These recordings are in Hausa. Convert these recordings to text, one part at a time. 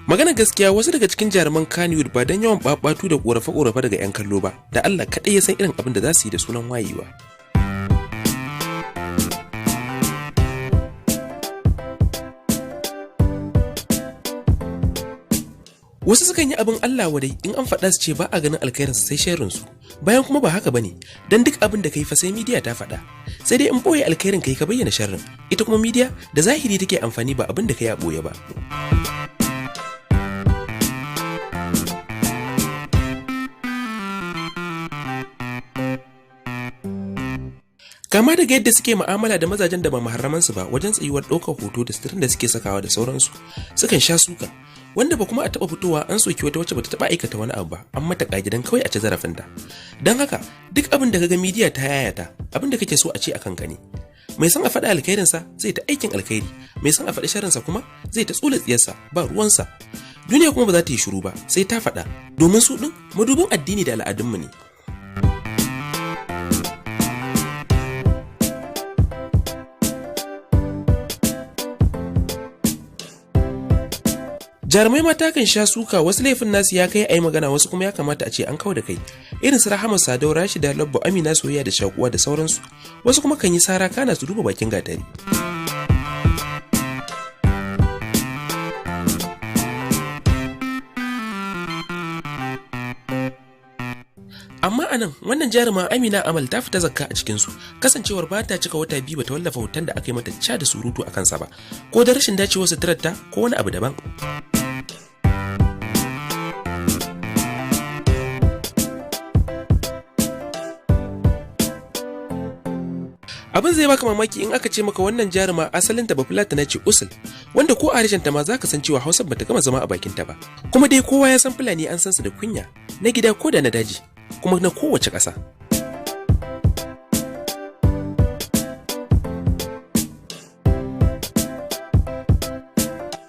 Magana gaskiya, wasu daga cikin jaruman Kannywood ba don yawan babatu da korafe-korafe daga 'yan kallo ba, da Allah kaɗai ya san irin abin da za su yi da sunan wayewa. Wasu sukan yi abin Allah wadai, in an faɗa su ce ba a ganin alkhairinsu sai sharrinsu. Bayan kuma ba haka bane, dan duk abin da kai fa sai media ta faɗa. Sai dai in boye alkhairin kai ka bayyana sharrin. Ita kuma media da zahiri take amfani, ba abin da kai a boye ba. Kama daga yadda suke mu'amala da mazajen da ba muharramansu ba, wajen tsayuwar ɗaukar hoto da suturin da suke sakawa da sauransu, sukan sha suka wanda ba kuma a taɓa fitowa an soki wata wacce bata taɓa aikata wani abu ba, an mata ƙagidan kawai a ci zarafinta. Don haka duk abin da kaga media ta yayata, abin da kake so a ce akan ka ne. Mai son a faɗi alkhairinsa zai ta aikin alkhairi, mai son a faɗi sharrinsa kuma zai ta tsula tsiyarsa, ba ruwansa. Duniya kuma ba za ta yi shiru ba, sai ta faɗa, domin su ɗin madubin addini da al'adunmu ne. Jarumai mata kan sha suka, wasu laifin nasu ya kai a yi magana, wasu kuma ya kamata a ce an kau da kai, irin su Rahama Sadau, Rashida Labbo, Amina Soyayya da Shakuwa da sauransu. Wasu kuma kan yi sara kana su duba bakin gatari. Amma anan wannan jaruma Amina Amal ta fita zakka a cikinsu, kasancewar ba ta cika wata 2 bata wallafa hoton da aka yi mata ca da surutu a kansa ba, ko da rashin dacewar suturarta ko wani abu daban. Abin zai baka mamaki in aka ce maka wannan jaruma asalin ta Bafulatana ce usul, wanda ko a harshen ta ma zaka san cewa Hausa bata gama zama a bakin ta ba. Kuma dai kowa ya san Fulani an san su da kunya, na gida ko da na daji, kuma na kowace ƙasa.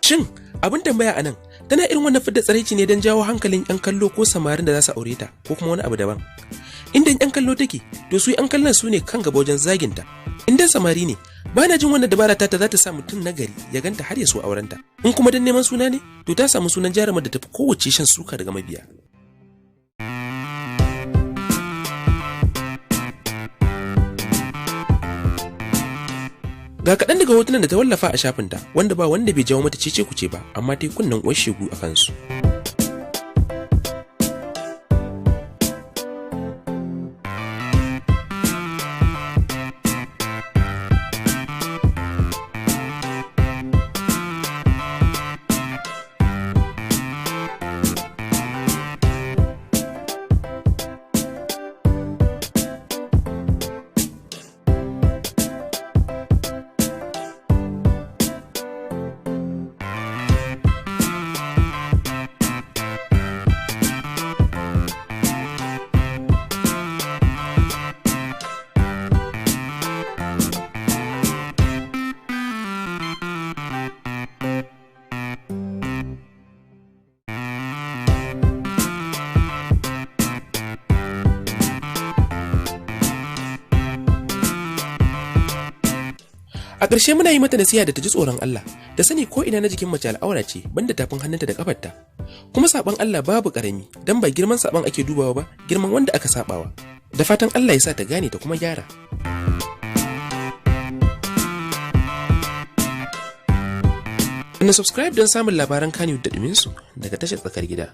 Shin abin tambaya anan, tana irin wannan fidda tsaraici ne don jawo hankalin 'yan kallo ko samarin da za su aure ta, ko kuma wani abu daban? Inda 'yan kallo take, to su 'yan kallon su ne kan gaba wajen zaginta. Inda samari ne, ba na jin wannan dabara ta za ta sa mutum na gari ya ganta har ya so aurenta. In kuma don neman suna ne, to ta samu sunan jarumar da tafi kowace shan suka daga mabiya. Ga kaɗan daga hotunan da ta wallafa a shafinta, wanda ba wanda bai jawo mata cece kuce ba, amma ta yi kunnen uwar shegu a kansu. A ƙarshe muna yi mata nasiha da ta ji tsoron Allah, ta sani ko ina na jikin mace al'aura ce, banda tafin hannunta da kafarta. Kuma saban Allah babu ƙarami, dan ba girman saban ake dubawa ba, girman wanda aka sabawa. Da fatan Allah ya sa ta gane ta kuma gyara. Na subscribe don samun labaran Kannywood da ɗuminsu daga tashar Tsakar Gida.